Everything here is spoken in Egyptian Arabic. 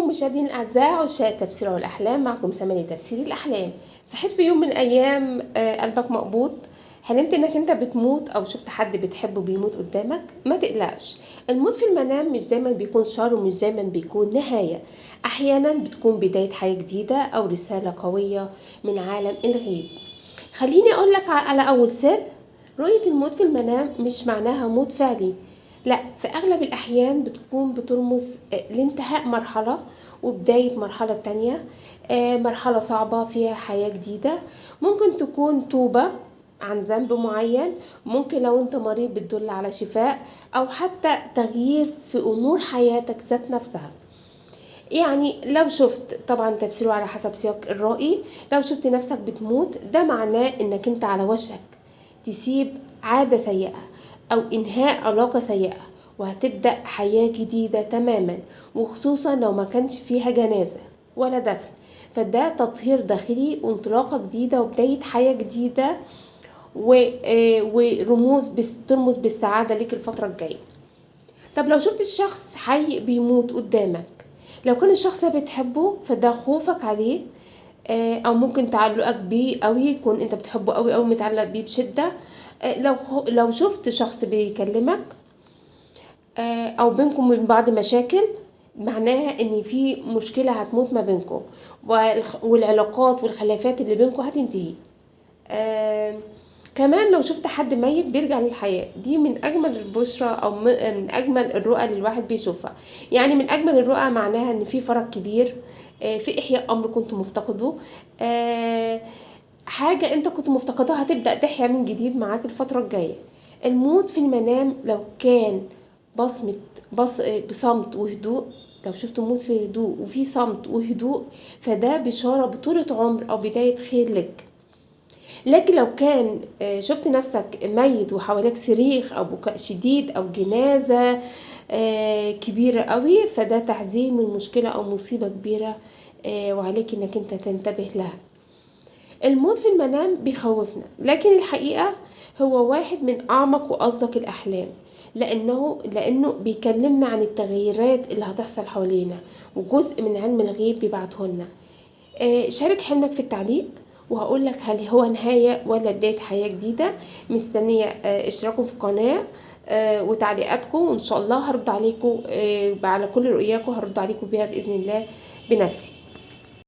بكم مشاهدين الاعزاء عشاق تفسير الاحلام، معكم سماني تفسير الاحلام. صحيت في يوم من الايام قلبك مقبوض، حلمت انك انت بتموت او شفت حد بتحبه بيموت قدامك. ما تقلقش، الموت في المنام مش دايما بيكون شر ومش دايما بيكون نهاية، احيانا بتكون بداية حياة جديدة او رسالة قوية من عالم الغيب. خليني اقولك على اول سر، رؤية الموت في المنام مش معناها موت فعلي، لا، في اغلب الاحيان بتكون بترمز لانتهاء مرحلة وبداية مرحلة تانية، مرحلة صعبة فيها حياة جديدة. ممكن تكون توبة عن ذنب معين، ممكن لو انت مريض بتدل على شفاء، او حتى تغيير في امور حياتك ذات نفسها. يعني لو شفت، طبعا تفسيره على حسب سياق الرأي، لو شفت نفسك بتموت ده معناه انك انت على وشك تسيب عادة سيئة او انهاء علاقة سيئة وهتبدأ حياة جديدة تماما، وخصوصا لو ما كانش فيها جنازة ولا دفن، فده تطهير داخلي وانطلاقة جديدة وبداية حياة جديدة ورموز ترمز بالسعادة ليك الفترة الجاية. طب لو شفت الشخص حي بيموت قدامك، لو كان الشخص ده بتحبه فده خوفك عليه، او ممكن تعلقك بيه قوي، يكون انت بتحبه قوي او متعلق بيه بشدة. لو شفت شخص بيكلمك، او بينكم من بعض مشاكل، معناها ان في مشكلة هتموت ما بينكم، والعلاقات والخلافات اللي بينكم هتنتهي. كمان لو شفت حد ميت بيرجع للحياة، دي من أجمل البشرى أو من أجمل الرؤى اللي الواحد بيشوفها. يعني من أجمل الرؤى معناها إن في فرج كبير، في إحياء أمر كنت مفتقده، حاجة أنت كنت مفتقدها هتبدأ تحيا من جديد معاك الفترة الجاية. الموت في المنام لو كان بصمت وهدوء، لو شفت موت في هدوء وفي صمت وهدوء فده بشارة بطولة عمر أو بداية خير لك. لكن لو كان شفت نفسك ميت وحواليك صريخ او بكاء شديد او جنازة كبيرة قوي، فده تحذير من مشكلة او مصيبة كبيرة، وعليك انك انت تنتبه لها. الموت في المنام بيخوفنا، لكن الحقيقة هو واحد من اعمق واصدق الاحلام، لانه بيكلمنا عن التغييرات اللي هتحصل حوالينا، وجزء من علم الغيب بيبعته لنا. شارك حلمك في التعليق وهقول لك هل هو نهاية ولا بداية حياة جديدة. مستنية اشتراككم في القناة، وتعليقاتكم، وان شاء الله هرد عليكم، على كل رؤياكم هرد عليكم بيها بإذن الله بنفسي.